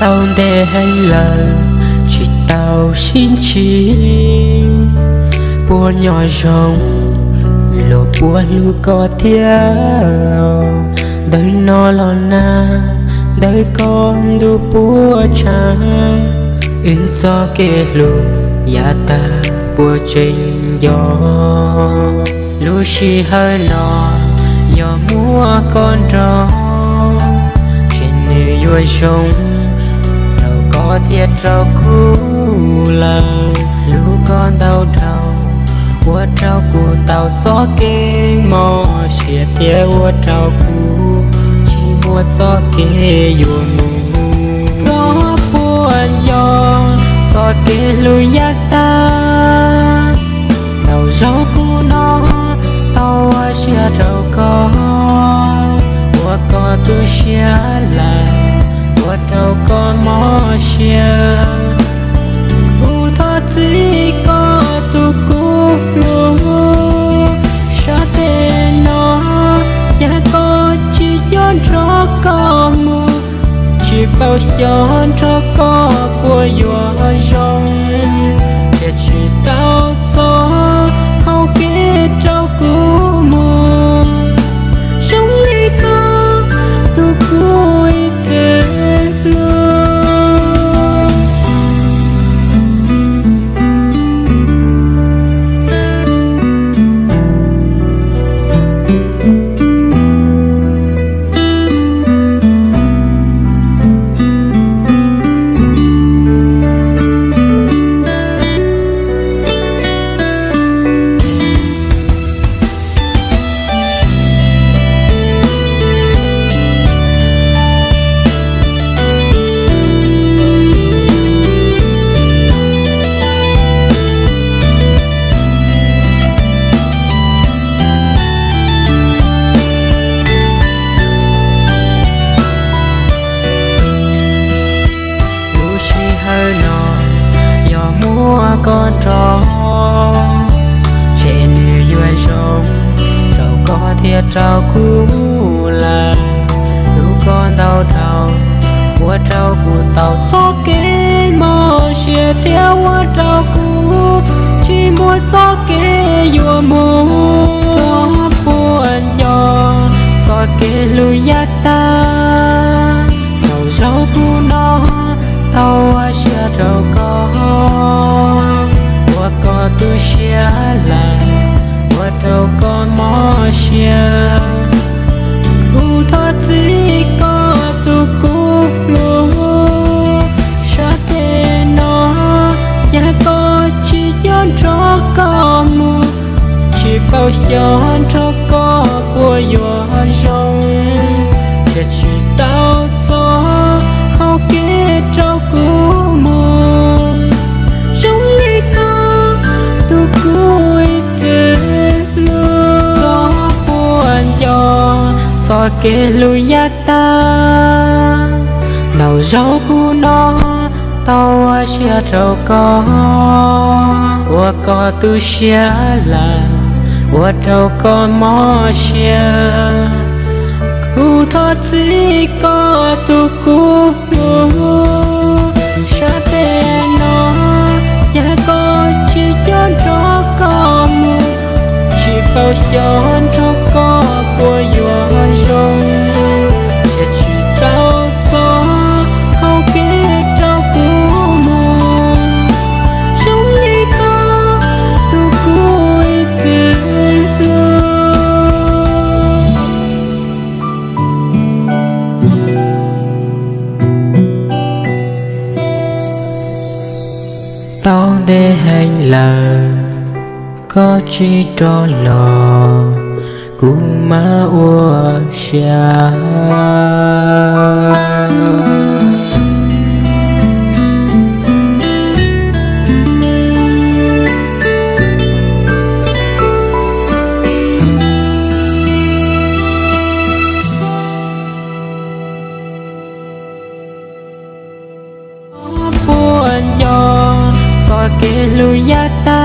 Tau ntev heev lawm tsis tau sib ntsib, puas nyob zoo, luag puas hlub koj thiab. Ntawm no los nag, ntawm koj ntuj puas tshav, wb txoj kev hlub yav tag puas tseem nco? Lub sij hawm no yog muaj koj nrog, ces nws yuav zoo rau koj thiab rau kuv lawm. Hlub koj ntau dhau, ua rau kuv tau txoj kev mob siab thiab ua rau kuv tsis muaj txoj kev yuav mus. Koj puas nco txoj kev hlub yav tag? Tau zaum kuv no tau ua siab rau koj, ua koj tu siab lawm, ua rau koj mob siab. Kuv thov txim koj tus kub hlub, sab tes no cas koj tsis coj nrog koj mus, tsis paub xyov nrog koj puas yuav zoo, ces tsis tau txog hauv kev rau kuv mus. Zoo li koj tus kuv ib txwm hlub. Lub sij hawm no yog muaj koj nrog, ces nws yuav zoo rau koj thiab rau kuv lawm. Hlub koj ntau dhau, ua rau kuv tau txoj kev mob siab thiab ua rau kuv tsis muaj txoj kev yuav mus. Koj puas nco txoj kev hlub yav tag? Tau zaum kuv no tau ua siab rau koj, ua koj tu siab lawm, ua rau koj mob siab. Kuv thov txim koj tus kub hlub, sab tes no cas koj tsis coj nrog koj mus, tsis paub xyov nrog koj puas yuav zoo, ces tsis tau txog hauv kev rau kuv mus. Zoo li koj tus kuv ib txwm hlub, koj puas nco txoj kev hlub yav tag? Tau zaum kuv no tau ua siab rau koj, ua koj tu siab lawm, ua rau koj mob siab. Kuv thov txim koj tus kub hlub, sab tes no cas koj tsis coj nrog koj mus, tsis paub xyov nrog koj puas yuav zoo, ces tsis tau txog hauv kev rau kuv mus. Zoo li koj tus kuv ib txwm hlub. Deb heev lawm, koj tsis rov los, kuv mam ua siab. Puas nco txoj kev hlub yav tas?